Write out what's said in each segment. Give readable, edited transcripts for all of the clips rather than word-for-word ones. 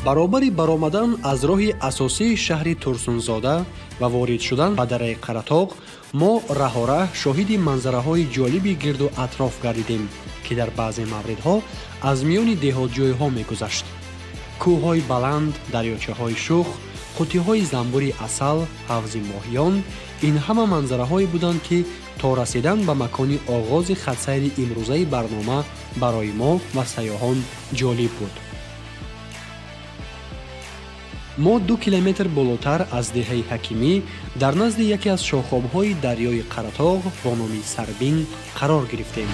Баробари баромадан аз роҳи асосии шаҳри Турсунзода ва ворид шудан ба дараи Қаратоғ, мо раҳораҳ шоҳиди манзараҳои ҷолиби гирду атроф гардидем, ки дар баъзе мавридҳо аз миёни деҳотҷӯйҳо мегузашт. Кӯҳҳои баланд, дарёчаҳои шух, қуттиҳои занбури асал, ҳавзи моҳиён — ин ҳама манзараҳое буданд, ки то расидан ба макони оғози хатсайри имрӯзаи барнома барои мо ва сайёҳон ҷолиб буд. Мо 2 километр болотар аз деҳаи Ҳакимӣ, дар назди яке аз шохобҳои дарёи Қаратоғ бо номи Сарбин қарор гирифтем.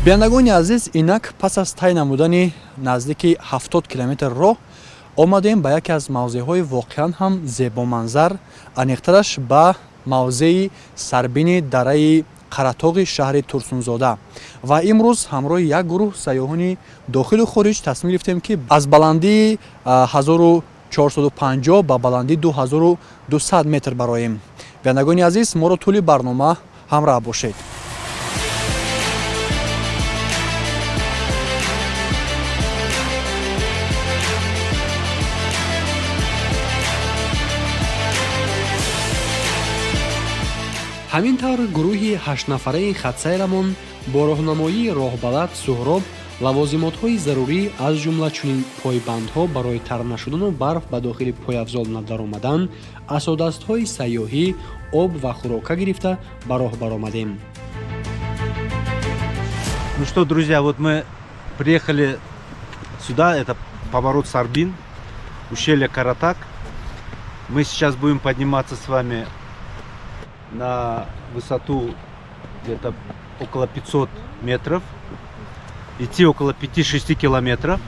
Бинандагони азиз, инак пас аз тай намудани наздики 70 километр роҳ омадем ба яке аз мавзеъҳои воқеан ҳам зебоманзар, аниқтараш ба мавзеи Сарбини дараи Қаратоғи шаҳри Турсунзода. Ва имрӯз ҳамроҳи як гурӯҳ сайёҳони дохилу хориҷ тасмим гирифтем, ки аз баландии 1450 ба баландии 2200 метр бароем. Бинандагони азиз, моро тӯли барнома ҳамроҳ бошед. Ҳамин тавр, гурӯҳи ҳаштнафараи хатсайрамон бо роҳнамоии роҳбалад Суҳроб лавозимотҳои зарурӣ, аз ҷумла чунин пойбандҳо барои тар нашудану барф ба дохили пойафзол надаромадан, асодастҳои сайёҳӣ, об ва хӯрока гирифта ба роҳ баромадем. Ну что, друзья, вот мы приехали сюда, это поворот Сарбин, ущелье Каратак. Мы сейчас будем подниматься с вами на высоту где-то около 500 метров, идти около 5-6 километров,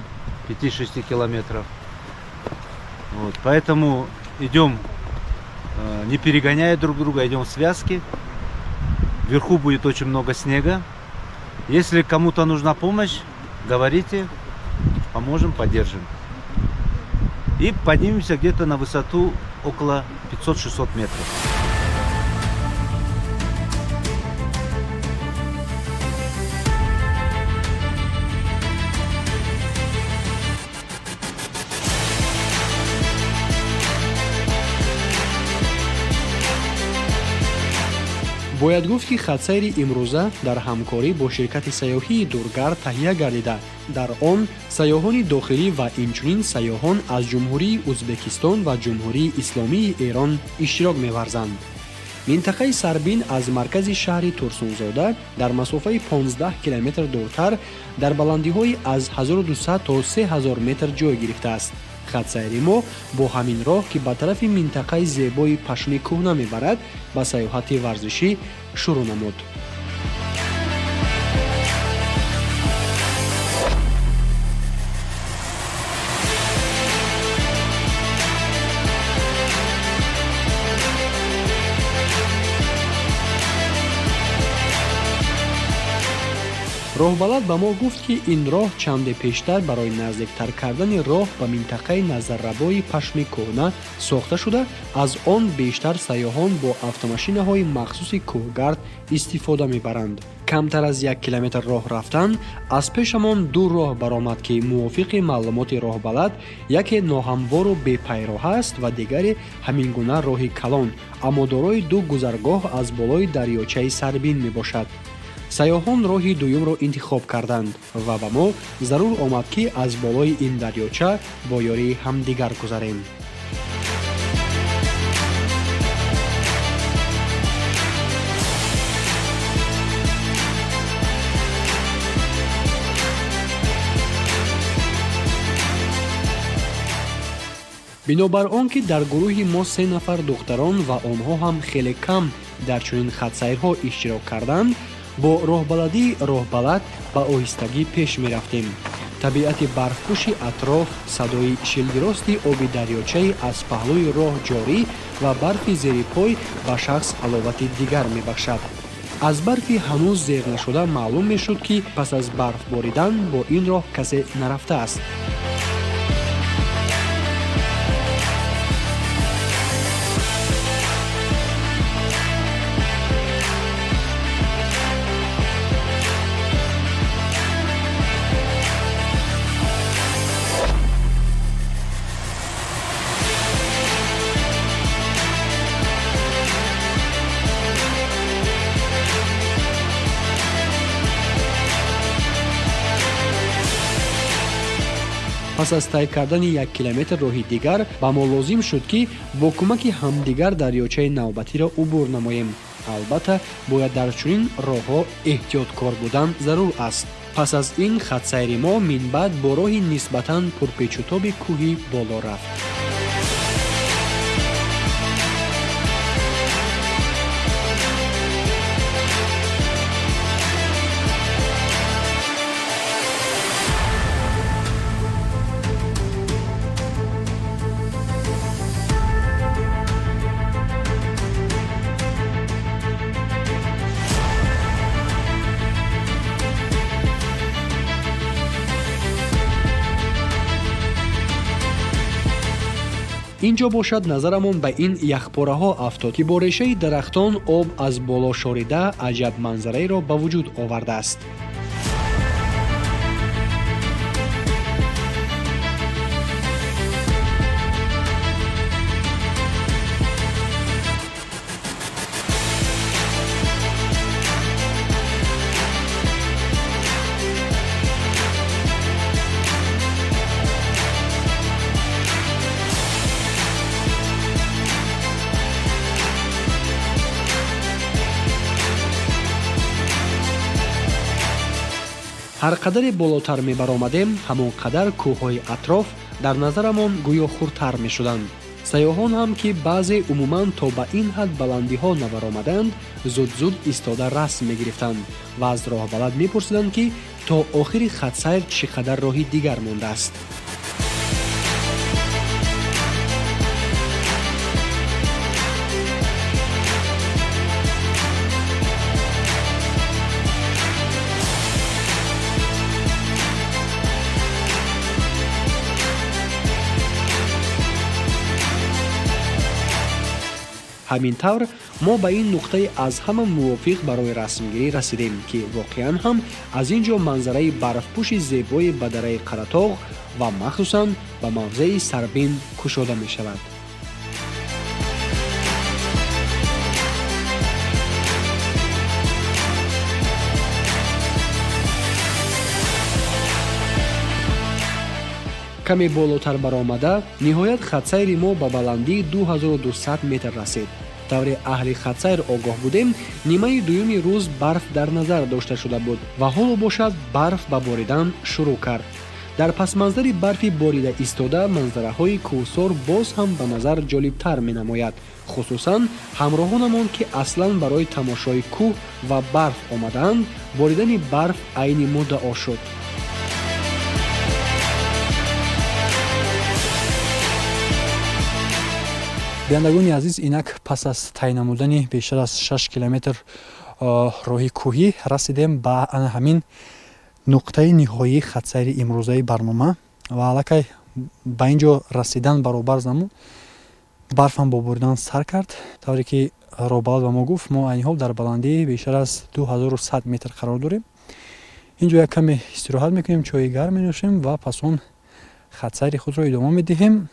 5-6 километров. Вот, поэтому идем, не перегоняя друг друга, идем в связке. Вверху будет очень много снега. Если кому-то нужна помощь, говорите, поможем, поддержим. И поднимемся где-то на высоту около 500-600 метров. Бояд гуфт, ки хатсайри имрӯза дар ҳамкорӣ бо ширкати сайёҳии Дургард таҳия гардида, дар он сайёҳони дохилӣ ва инчунин сайёҳон аз Ҷумҳурии Ӯзбекистон ва Ҷумҳурии Исломии Эрон иштирок меварзанд. Минтақаи Сарбин аз маркази шаҳри Турсунзода дар масофаи 15 километр дуртар, дар баландиҳои аз 1200 то 3000 метр ҷой гирифтааст. Хатсайри мо бо ҳамин роҳ, ки ба тарафи минтақаи зебои Пашми Кӯҳна мебарад, ба сайёҳати варзишӣ шурӯъ намуд. Роҳбалад ба мо гуфт, ки ин роҳ чанде пештар барои наздиктар кардани роҳ ба минтақаи назаррабои Пашми Кӯҳна сохта шуда, аз он бештар сайёҳон бо автомошинаҳои махсуси кӯҳгард истифода мебаранд. Камтар аз 1 километр роҳ рафтан, аз пешамон ду роҳ баромад, ки мувофиқи маълумоти роҳбалад яке ноҳамвору бепайроҳа аст ва дигаре ҳамин гуна роҳи калон, аммо дорои ду гузаргоҳ аз болои дарёчаи Сарбин мебошад. Сайёҳон роҳи дуюмро интихоб карданд ва ба мо зарур омад, ки аз болои ин дарёча бо ёрии ҳамдигар гузарем. Бинобар он ки дар гурӯҳи мо се нафар духтарон ва онҳо ҳам хеле кам дар чунин хатсайрҳо иштирок карданд, бо роҳбаладии роҳбалад ба оҳистагӣ пеш мерафтем. Табиати барфпӯши атроф, садои шилдирости оби дарёчаи аз паҳлӯи роҳ ҷорӣ ва барфи зери пой ба шахс ҳаловати дигар мебахшад. Аз барфи ҳанӯз зер нашуда маълум мешуд, ки пас аз барф боридан бо ин роҳ касе нарафтааст. Пас аз тай кардани 1 километр роҳи дигар ба мо лозим шуд, ки бо кӯмаки ҳамдигар дарёчаи навбатиро убур намоем. Албатта, бояд дар чунин роҳҳо эҳтиёткор будан зарур аст. Пас аз ин хатсайри мо минбаъд бо роҳи нисбатан пурпечутоби кӯҳӣ боло рафт. Ин ҷо бошад, назарамон ба ин яхпораҳо афтод, ки бо решаи дарахтон об аз боло шорида, аҷаб манзараеро ба вуҷуд овардааст. Ҳар қадаре болотар мебаромадем, ҳамон қадар кӯҳҳои атроф дар назарамон гӯё хурдтар мешуданд. Сайёҳон ҳам, ки баъзе умуман то ба ин ҳад баландиҳо набаромаданд, зуд-зуд истода расм мегирифтанд ва аз роҳбалад мепурсиданд, ки то охири хатсайр чӣ қадар роҳи дигар мондааст. Ҳамин тавр мо ба ин нуқтаи аз ҳама мувофиқ барои расмгирӣ расидем, ки воқеан ҳам аз ин ҷо манзараи барфпӯши зебое ба дараи Қаратоғ ва махсусан ба мавзеи Сарбин кушода мешавад. Каме болотар баромада, ниҳоят хатсайри мо ба баландии 2200 метр расид. Тавре аҳли хатсайр огоҳ будем, нимаи дуюми рӯз барф дар назар дошта шуда буд ва ҳоло бошад, барф ба боридан шурӯъ кард. Дар пасманзари барфи борида истода манзараҳои кӯҳсор боз ҳам ба назар ҷолибтар менамояд. Хусусан ҳамроҳонамон, ки аслан барои тамошои кӯҳ ва барф омадаанд, боридани барф айни муддао шуд. Бинандагони азиз, инак пас аз тай намудани бештар аз 6 километр роҳи кӯҳӣ расидем ба ана ҳамин нуқтаи ниҳоии хатсайри имрӯзаи барнома ва аллакай ба ин ҷо расидан баробар замон барфам бо боридан сар кард. Тавре ки роҳбалад ба мо гуфт, мо айни ҳол дар баландии бештар аз 2100 метр қарор дорем. Ин ҷо як каме истироҳат мекунем, чойи гарм менӯшем ва пас он хатсайри худро идома медиҳем,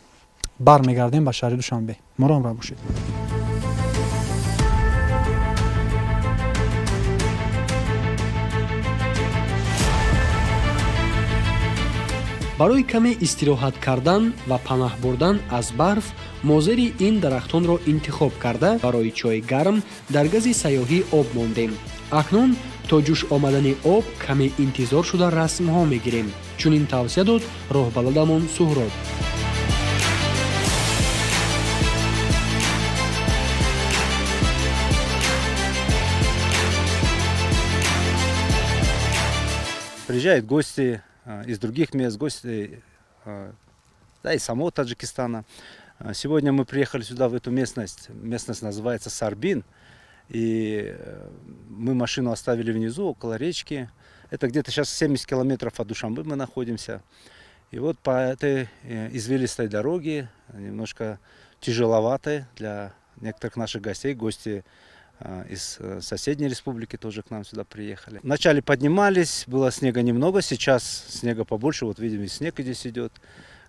бармегардем ба шаҳри Душанбе. Моро ҳамроҳ бошед. Барои каме истироҳат кардан ва панаҳ бурдан аз барф мо зери ин дарахтонро интихоб карда, барои чойи гарм дар гази сайёҳӣ об мондем. Акнун то ҷӯш омадани об каме интизор шуда, расмҳо мегирем. Чунин тавсия дод роҳбаладамон Суҳроб. Приезжают гости из других мест, гости, да, и самого Таджикистана. Сегодня мы приехали сюда, в эту местность. Местность называется Сарбин. И мы машину оставили внизу, около речки. Это где-то сейчас 70 километров от Душанбе мы находимся. И вот по этой извилистой дороге, немножко тяжеловатой для некоторых наших гостей, гости из соседней республики тоже к нам сюда приехали. Вначале поднимались, было снега немного, сейчас снега побольше, вот видим, и снег здесь идет.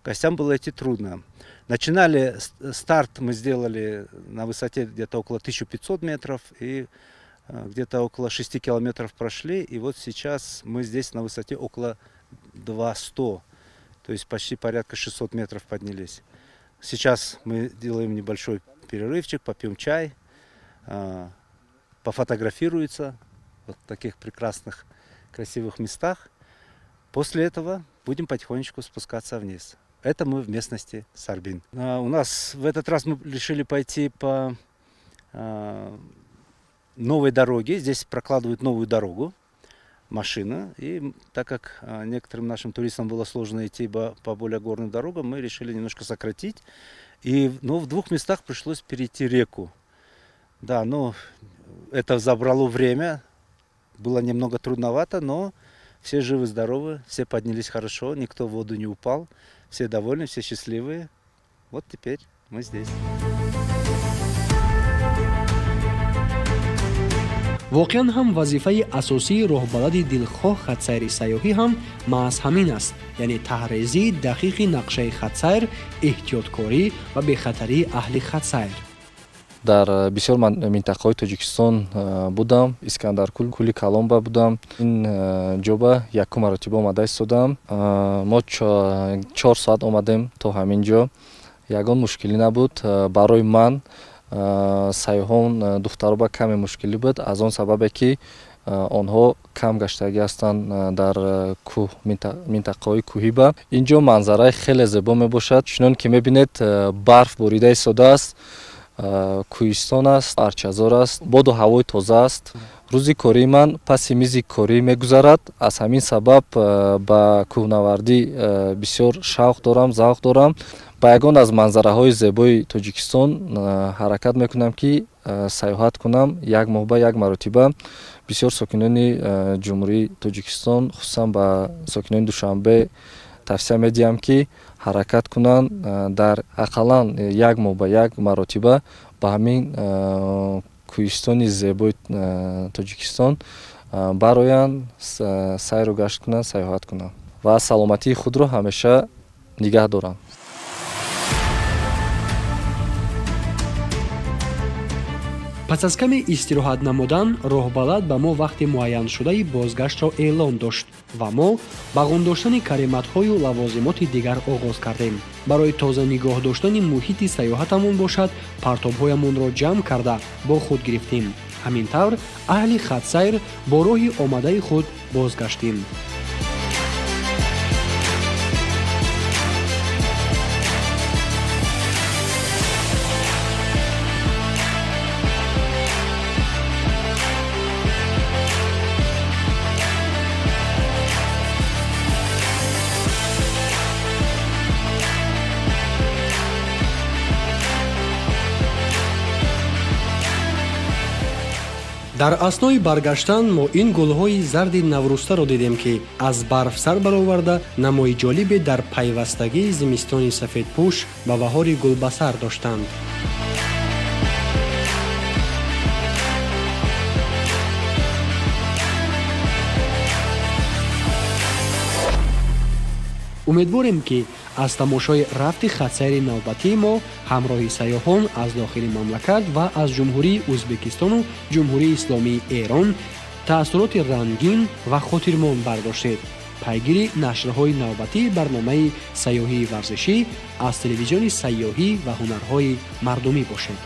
Гостям было идти трудно. Начинали, старт мы сделали на высоте где-то около 1500 метров и где-то около 6 километров прошли. И вот сейчас мы здесь на высоте около 200. То есть почти порядка 600 метров поднялись. Сейчас мы делаем небольшой перерывчик, попьем чай, пофотографируются вот в таких прекрасных, красивых местах. После этого будем потихонечку спускаться вниз. Это мы в местности Сарбин. У нас в этот раз мы решили пойти по новой дороге. Здесь прокладывают новую дорогу, машина. И так как некоторым нашим туристам было сложно идти по более горным дорогам, мы решили немножко сократить. Но в двух местах пришлось перейти реку. Да, ну, это забрало время, было немного трудновато, но все живы-здоровы, все поднялись хорошо, никто в воду не упал, все довольны, все счастливые. Вот теперь мы здесь. Воқеан ҳам, вазифаи асосии роҳбалади дилхоҳ хатсайри сайёҳӣ ҳам маҳз ҳамин аст, яъне таҳрезии дақиқи нақшаи хатсайр, эҳтиёткорӣ ва бехатарии аҳли хатсайр. Дар бисёр минтақаҳои Тоҷикистон будам, Искандаркул, Кӯли Калонба будам. Ин ҷоба якум маротиба омада истодам. Мо 4 соат омадем то ҳамин ҷо, ягон мушкилӣ набуд барои ман. Сайёҳон, духтароба каме мушкилӣ буд, аз он сабабе ки онҳо кам гаштагӣ ҳастанд дар кӯҳ, минтақаҳои кӯҳиба. Ин ҷо манзараи хеле зебо мебошад. Чунон ки мебинед, барф борида истодааст, кӯҳистон аст, арчазор аст, боду ҳавои тоза аст. Рӯзи кории ман паси мизи корӣ мегузарад. Аз ҳамин сабаб ба кӯҳнавардӣ бисёр шавқ дорам, завқ дорам. Ба ягон аз манзараҳои зебои Тоҷикистон ҳаракат мекунам, ки сайёҳат кунам як моҳ ба як маротиба. Бисёр сокинони Ҷумҳурии Тоҷикистон, хусусан ба сокинони Душанбе тавсия медиҳам, ки ҳаракат кунанд, дар ақаллан як моҳ ба як маротиба ба ҳамин кӯҳистони зебои Тоҷикистон бароянд, сайру гашт кунанд, сайёҳат кунанд ва саломатии худро ҳамеша нигаҳ доранд. Пас аз каме истироҳат намудан, роҳбалад ба мо вақти муайяншудаи бозгаштро эълон дошт ва мо ба ғун доштани карематҳою лавозимоти дигар оғоз кардем. Барои тоза нигоҳ доштани муҳити сайёҳатамон бошад, партобҳоямонро ҷамъ карда бо худ гирифтем. Ҳамин тавр, аҳли хатсайр бо роҳи омадаи худ бозгаштем. Дар аснои баргаштан мо ин гулҳои зарди наврӯстаро дидем, ки аз барф сар бароварда, намои ҷолибе дар пайвастагии зимистони сафедпӯш ба баҳори гулбасар доштанд. Умедворем, ки аз тамошои рафти хатсайри навбатии мо ҳамроҳи сайёҳон аз дохили мамлакат ва аз Ҷумҳурии Ӯзбекистону Ҷумҳурии Исломии Эрон таассуроти рангин ва хотирмон бардоштед. Пайгири нашрҳои навбатии барномаи сайёҳии варзишӣ аз телевизиони сайёҳӣ ва ҳунарҳои мардумӣ бошед.